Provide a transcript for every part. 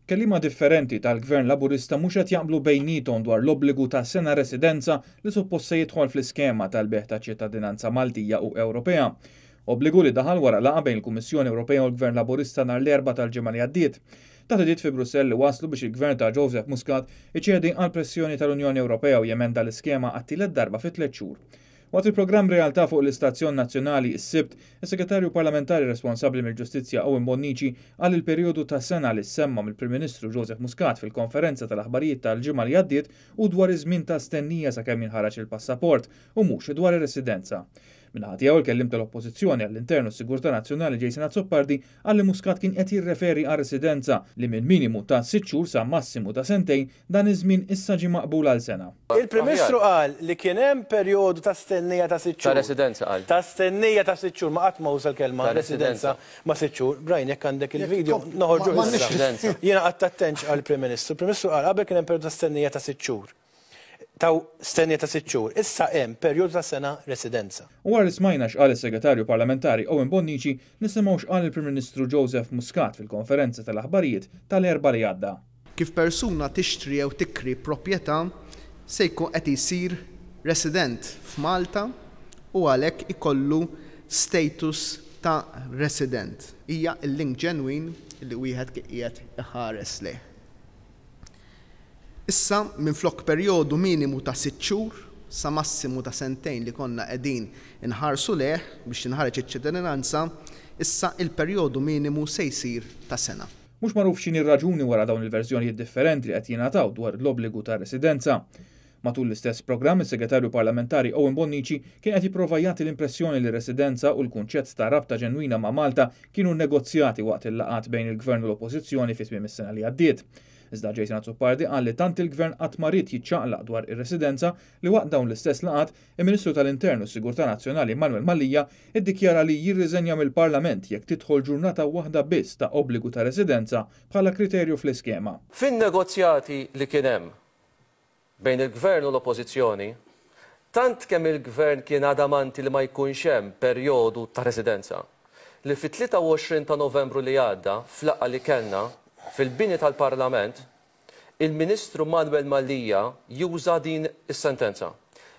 Kelliema differenti tal-Gvern Laburista mhux qed jaqblu bejniethom dwar l-obbligu ta' sena residenza li suppost se jidħol fl-iskema tal-bejgħ ta' ċittadinanza Maltija u Ewropea. Obbligu li daħal wara laqgħa bejn il-Kummissjoni Ewropea u l-Gvern Laburista nhar l-Erbgħa tal-ġimgħa li għaddiet. Taħdidiet fi Brussell li wasslu biex il-Gvern ta' Joseph Muscat iċedi għall-pressjoni tal-Unjoni Ewropea u jemenda l-iskema għat-tielet darba fi tliet xhur. Waqt il-programm Realtà fuq l-istazzjon nazzjonali s-Sibt, is-Segretarju Parlamentari responsabbli mill-Ġustizzja Owen Bonnici qal li l-perjodu ta' sena li ssemma mill-Prim Ministru Joseph Muscat fil-konferenza tal-aħbarijiet tal-ġimgħa li għaddiet hu dwar iż-żmien ta' stennija sakemm jinħareġ il-passaport u mhux dwar ir-residenza. Min-naħa tiegħu il-kelliem tal-Oppożizzjoni għall-Intern u s-Sigurtà Nazzjonali Jason Azzopardi qal li Muscat kien qed jirreferi għar-residenza li minn minimu ta' sitt xhur sa massimu ta' sentejn dan iż-żmien issa ġie maqbul għal sena. Il-Prim Ministru qal li kien hemm perjodu ta' stennija ta' sitt xhur. Ta' residenza qal. Ta' stennija ta' sitt xhur, ma qatt ma uża l-kelma residenza ma' sitt xhur. Brian, jekk għandek il-video, noħorġuh issa. Jiena qgħadt attent x'qal il-Prim Ministru. Il-Prim Ministru qal qabel kien hemm perjodu ta' stennija ta' sitt xhur. Ta' stennija ta' sitt xhur. Issa hemm perjodu ta' sena residenza. U wara li smajna x'qal is-Segretarju Parlamentari Owen Bonnici, nisimgħu x'qal il-Prim Ministru Joseph Muscat fil-konferenza tal-aħbarijiet tal-Erbgħa li għadda. Kif persuna tixtri jew tikri proprjetà se jkun qed jsir resident f'Malta u għalhekk ikollu status ta' resident. Hija l-link ġenwin li wieħed qiegħed iħares lejh. Issa, minflok perjodu minimu ta' sitt xhur sa massimu ta' sentejn li konna qegħdin inħarsu lejh biex tinħareġ iċ-ċittadinanza, issa il-perjodu minimu se jsir ta' sena. Mhux magħruf x'inhi r-raġuni wara dawn il-verżjonijiet differenti li qed jingħataw dwar l-obbligu ta' residenza. Matul l-istess programm, is-Segretarju Parlamentari Owen Bonnici kien qed jipprova jagħti l-impressjoni li r-residenza u l-kunċett ta' rabta ġenwina ma' Malta kienu nnegozjati waqt il-laqgħat bejn il-Gvern u l-Oppożizzjoni fi tmiem is-sena li għaddiet. Iżda Jason Azzopardi qal li tant il-Gvern qatt ma ried jiċċaqlaq dwar ir-residenza li waqt dawn l-istess laqgħat, il-Ministru tal-Intern u s-Sigurtà Nazzjonali Manuel Mallia iddikjara li jirriżenja mill-Parlament jekk tidħol ġurnata waħda biss ta' obbligu ta' residenza bħala kriterju fl-iskema. Fin-negozjati li kien hemm bejn il-Gvern u l-Oppożizzjoni, tant kemm il-Gvern kien adamanti li ma jkunx hemm perjodu ta' residenza, li fit-23 ta' Novembru li għadda, f'laqgħa li kellna fil-bini tal-Parlament, il-Ministru Manuel Mallia juża din is-sentenza,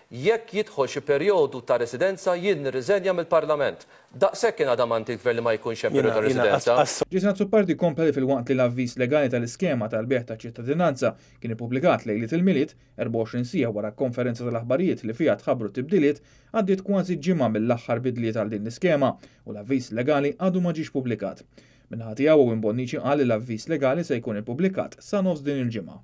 Jekk jidħol xi perjodu ta' residenza jien nirriżenja mill-Parlament. Daqshekk kien adamanti l-Gvern li ma jkunx hemm perjodu ta' residenza. Jason Azzopardi kompla li filwaqt li l-avviż legali tal-iskema tal-bejgħ taċ-ċittadinanza Kien ippubblikat lejliet il-Milied, 24 siegħa wara konferenza tal-aħbarijiet li fiha tħabbru t-tibdiliet, għaddiet kważi ġimgħa mill-aħħar bidliet għal din l-iskema u l-avviż legali għadu ma ġiex pubblikat. Min-naħa tiegħu Owen Bonnici qal li l-avviż legali se jkun ippubblikat sa nofs din il-ġimgħa.